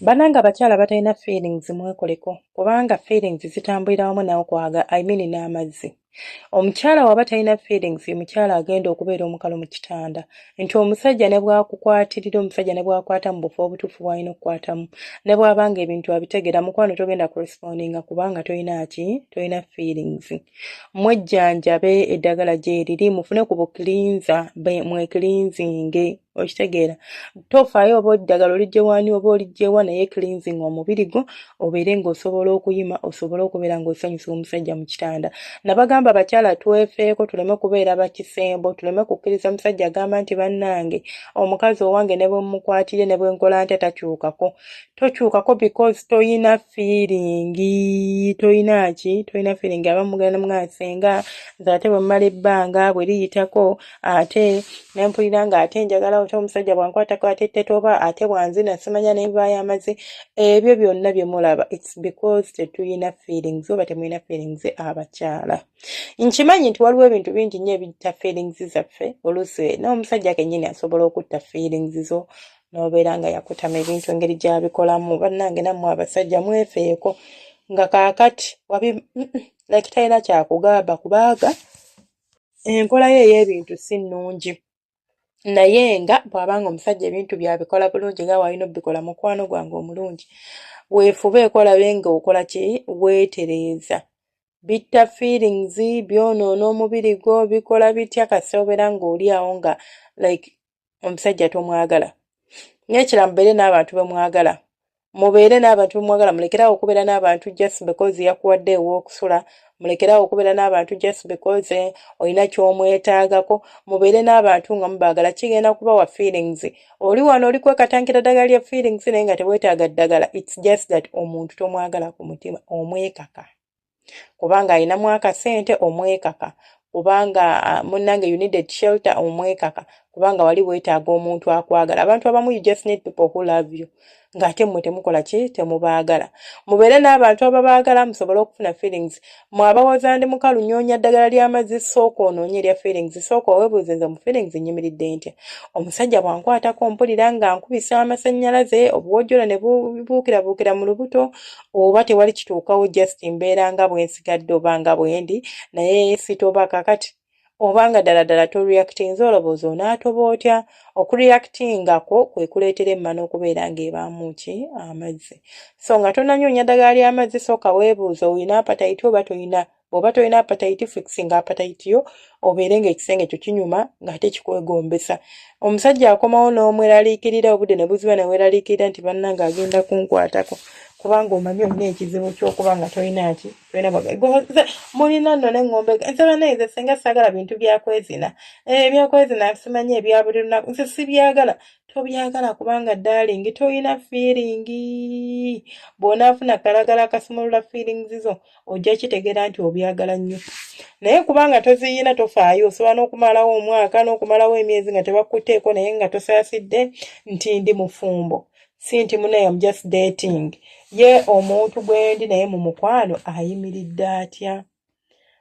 Bannange abakyala abatalina feelings, mwekoleko, kubanga feelings zitambulira wamu n'okwaga, I mean, n'amazzi. Omukyala waba talina feelings, mukyala agenda okubeera omukalu mu kitanda, nti omusajja ne bw'akukwatirira, omusajja ne bw'akwata mu bufo obutuufu bw'alina okukwatamu, ne bw'aba nga ebintu abitegeera, mukwano, togenda kurespondinga kubanga tolina ki? Tolina feelings. Mwejjanjabe, eddagala gye riri, mufune ku bucleanser, mwecleansinge. Okitegeera? Tofaayo oba eddagala oliggye wani oba oliggyewa, naye cleansing omubiri gwo, obeere ng'osobola okuyima, osobole okubeera ng'osanyusa omusajja mu kitanda. Nabagamba, abakyala twefeeko, tuleme kubeera bakisembo, tuleme kukkiriza musajja agamba nti, "Bannange, omukazi owange ne bwe mukwatire, ne bwe nkola ntya, takyukako." Tokyukako because toyina feeling. Toyina ki? Toyina feeling. Abamu mugenda mugamba, "Senga, nze ate bwe mmala ebbanga bwe liyitako, ate ne mpulira nga ate njagala, ate omusajja bwankwatako ate tetoba, ate bwanzina simanya nenvaayo amazzi." Ebyo byonna bye mulaba, it's because tetuyina feelings oba temulina feelings. Abakyala, nkimanyi nti waliwo ebintu bingi nnyo ebitta feelings zaffe. Oluusi n'omusajja kennyini asobola okutta feelings zo, n'obeera nga yakutama ebintu engeri gy'abikolamu. Bannange, nammwe abasajja mwefeeko, nga kaakati wabi like talina kyakugamba kubanga enkola ye ey'ebintu si nnungi. Naye nga bw'abanga omusajja ebintu byabikola bulungi nga w'alina obbikola, mukwano gwange omulungi, weefubeeko olabe nga okola ki, weetereeza. Bitta feelings, byonoona omubiri gwo, bikola bitya, kasita obeera ng'oli awo nga like omusajja tomwagala. N'ekirala, mubeere n'abantu be mwagala, mubeere n'abantu bemwagala. Mulekerawo okubeera n'abantu just because yakuwadde ew'okusula. Mulekerawo okubeera n'abantu just because olina ky'omwetaagako. Mubeere n'abantu nga mubaagala, kigenda kubawa feelings. Oli wano oli kwekatankira ddagala lya feelings, naye nga teweetaaga ddagala. It's just that omuntu tomwagala ku mutima, omwekaka kubanga alinamu akasente, omwekaka kubanga munnange you needed shelter, omwekaka kubanga wali weetaaga omuntu akwagala. Abantu abamu, you just need people who love you, ng'ate mmwe temukola ki? Temubaagala. Mubeere n'abantu ababaagala, musobole okufuna feelings. Mwe abawoza ndi mukalu, nyoonya ddagala ly'amazzi, sooka onoonye erya feelings. Sooka oweebuuze, "Nze mu feelings nnyimiridde ntya? Omusajja bw'ankwatako mpulira nga nkubisa amasannyalaze, obuwojjolo ne bubuukirabuukira mu lubuto, oba tewali kituukawo, just mbeera nga bwe nsigadde oba nga bwe ndi, naye sitoba?" Kakati obanga ddala ddala toreactinze, olowooza onaatoba otya? Okureactingako kwe kuleetera emmana okubeera ng'ebaamu ki? Amazzi. So nga tonnanyoonya ddagala ly'amazzi, sooka weebuuze, olina appetite oba toyina? Bw'oba tolina appetite, fixinga appetite yo, obeere ng'ekisenge kyo kinyuma ng'ate kikwegombesa. Omusajja akomawo n'omweraliikirira, obudde ne buziba ne weeraliikirira nti, "Bannange, agenda kunkwatako," kubanga omanyi olina ekizibu ky'okuba nga tolina ki? Tolina. Mulina nno neŋŋombe, "Nze bannaye, nze senga saagala bintu byakwezina, ebyakwezina simanyi ebya buli lunaku, nze sibyagala." Tobyagala kubanga, darling, tolina feeling. Bw'onaafuna kalagala akasumulula feelings zo, ojja kitegeera nti obyagala nnyo. Naye kubanga toziyina, tofaayo, osobola n'okumalawo omwaka n'okumalawo emyezi nga tebakkuteeko, naye nga tosaasidde nti ndi mufumbo, si nti munaye am just dating. Ye omuntu gwendi naye mu mukwano ayimiridde atya?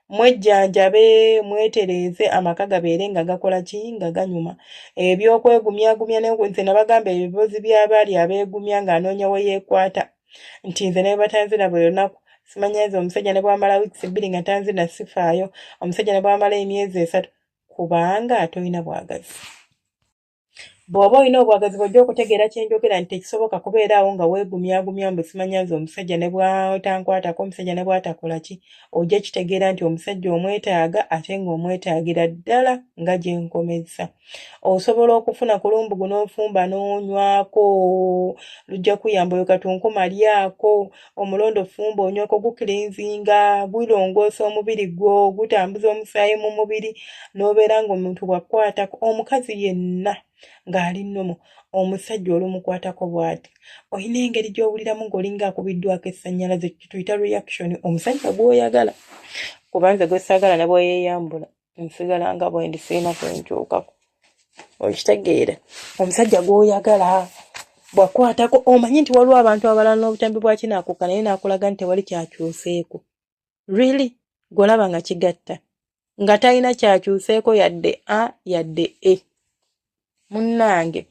Mwejjanjabe, mwetereeze, amaka gabeere nga gakola ki? Nga ganyuma. Ebyokwegumyagumya, nze nabagamba, ebibuzi by'abaali abeegumya ng'anoonya we yeekwata nti, "Nze ne batanzina buli lunaku, simanya nze omusajja ne bwamala wiiki 2 nga tanzina sifaayo, omusajja ne bwamala emyezi 3," kubanga tolina bwagazi. Bw'oba olina obwagazi, bw'ojja okutegeera kyenjogera nti tekisoboka kubeera awo nga weegumyagumya mbu, "Simanya nze omusajja ne bw'atankwatako, omusajja ne bw'atakola ki." Ojja kitegeera nti omusajja omwetaaga, ate ng'omwetaagira ddala. Nga gye nkomezza, osobola okufuna kulumbugu n'ofumba n'onywako, lujja kuyamba. Oyo katunkuma lyako, omulondo fumba onywako, gucleansinga, gulongoosa omubiri gwo, gutambuza omusaayi mu mubiri, n'obeera ng'omuntu bw'akkwatako, omukazi yenna ng'ali nnomo, omusajja olumukwatako bw'ati, olina engeri gy'owuliramu ng'olinga akubiddwako essannyalaze, kituyita reaction. Omusajja gw'oyagala, kuba nze gwe saagala ne bweyeeyambula nsigala nga bwe ndi, sirina kwenkyukako. Okitegeera? Omusajja gw'oyagala bw'akwatako, omanyi nti waliwo abantu abalala n'obutambi bwa kinaakuka, naye n'akulaga nti tewali kyakyuseeko. Really, gw'olaba nga kigatta nga talina kyakyuseeko, yadde a yadde e. Munnange,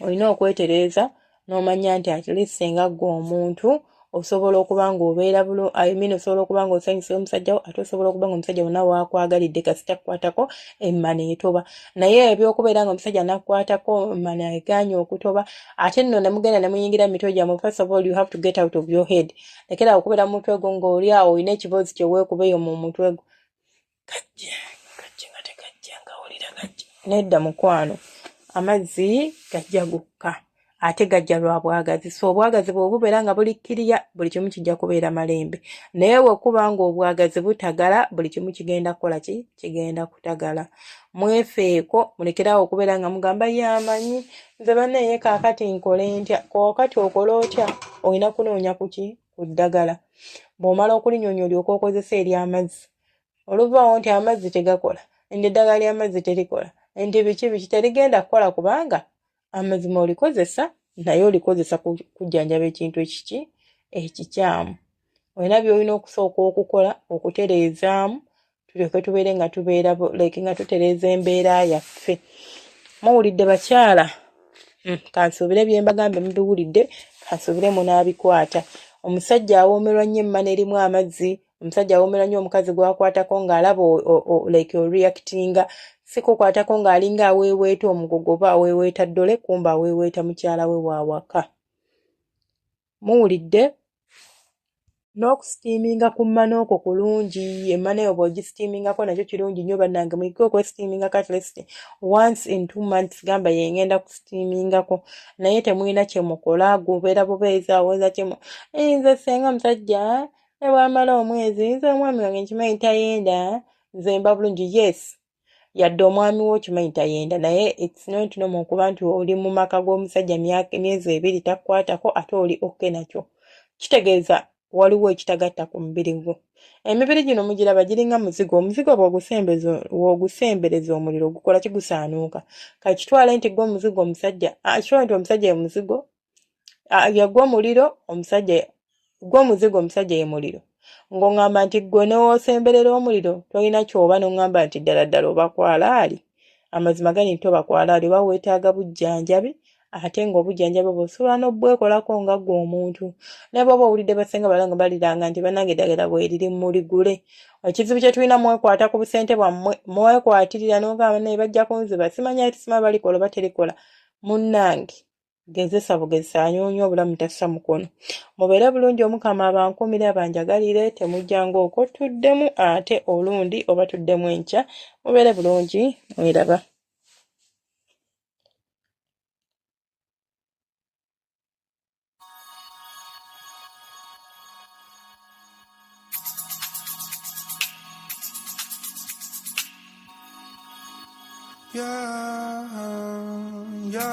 olina okwetereeza. N'omanya nti at least singa ggwe omuntu osobola okuba ng'obeera bulu, I mean osobola okuba ng'osanyusa omusajja wo, ate osobola okuba ng'omusajja wonna waakwagalidde kasita kukwatako emmana etoba. Naye ebyokubeera nga omusajja nakukwatako emmana egaanye okutoba, ate nno ne mugenda ne muyingira mu mitwe gyammwe, first of all you have to get out of your head. Lekera okubeera mu mutwe gwo ng'oli awo olina ekiboozi kye weekuba eyo mu mutwe gwo. Kajje kajje nga tekajja nga wulira gajja. Nedda mukwano, amazzi gajja gokka ate gajja lwa bwagazi. So obwagazi bwe bubeera nga buli kkiriya, buli kimu kijja kubeera malembe. Naye bwe kuba ng'obwagazi butagala, buli kimu kigenda kukola ki? Kigenda kutagala. Mwefeeko, mulekeraawo okubeera nga mugamba yamanyi nze bannaye kaakati nkole ntya. Kaakati okole otya? Olina kunoonya ku ki? Ku ddagala. Bw'omala okulinyonya olyoke okozese ery'amazzi. Oluvaawo nti amazzi tegakola, nti eddagala ly'amazzi terikola, nti biki biki terigenda kukola, kubanga amazima olikozesa naye olikozesa kujjanjaba ekintu ekiki ekikyamu. Olina by'olina okusooka okukola okutereezaamu, tulyoke tubeere nga tubeera like nga tutereeza embeera yaffe. Muwulidde bakyala? Kansuubire bye mbagambye mubiwulidde, kansuubire munaabikwata. Omusajja awoomerwa nnyo emmana erimu amazzi. Omusajja awoomerwa nnyo omukazi gw'akwatako ng'alaba like oreactinga, si kukwatako ng'alinga aweeweeta omugogo oba aweeweeta ddole, kumba aweeweeta mukyala we w'awaka. Muwulidde? N'okusitiiminga ku mmana okwo kulungi. Emmana eyo bw'ogisitiimingako nakyo kirungi nnyo. Bannange, muyige okwesitiimingako at least once in 2 months. Gamba yengenda kusitiimingako, naye temulina kye mukola, gubeera bubeezi awoza kimu, nze senga omusajja ne bwamala omwezi, nze omwami wange nkimanyi tayenda, nze mba bulungi. Yes, yadde omwami wo okimanyi tayenda, naye it's not normal okuba nti oli mu maka g'omusajja emyezi 2 takukwatako ate oli okay nakyo. Kitegeeza waliwo ekitagatta ku mubiri gwo. Emibiri gino mugiraba giringa muzigo. Omuzigo bw'ogusembereza omuliro gukola kigusaanuuka. Kakitwale nti gwe omuzigo, omusajja kitwale nti omusajja ye muzigo, yagwa omuliro, omusajja gwe omuzigo, omusajja ye muliro. Ng'oŋŋamba nti ggwe n'osemberera omuliro tolina ky'oba, n'oŋŋamba nti ddala ddala oba kwalaali. Amazima gali nti toba kwalaali, oba weetaaga bujjanjabi, ate ng'obujjanjabi obwo osobola n'obwekolako nga ggwe omuntu. Naye bw'oba owulidde basenga bala nga baliranga nti bannange eddagala bweriri muligule. Ekizibu kye tulina, mwekwata ku busente bwammwe, mwekwatirira n'ogamba naye bajja kunziba, simanya simanyi balikola oba terikola. Munnange, gezesa bugezesa, anyoonya obulamu tassa mukono. Mubeere bulungi, Omukama abankuumire abanjagalire. Temujjanga okwo, tuddemu ate olundi oba tuddemu enkya. Mubeere bulungi, mweraba. Yeah, yeah.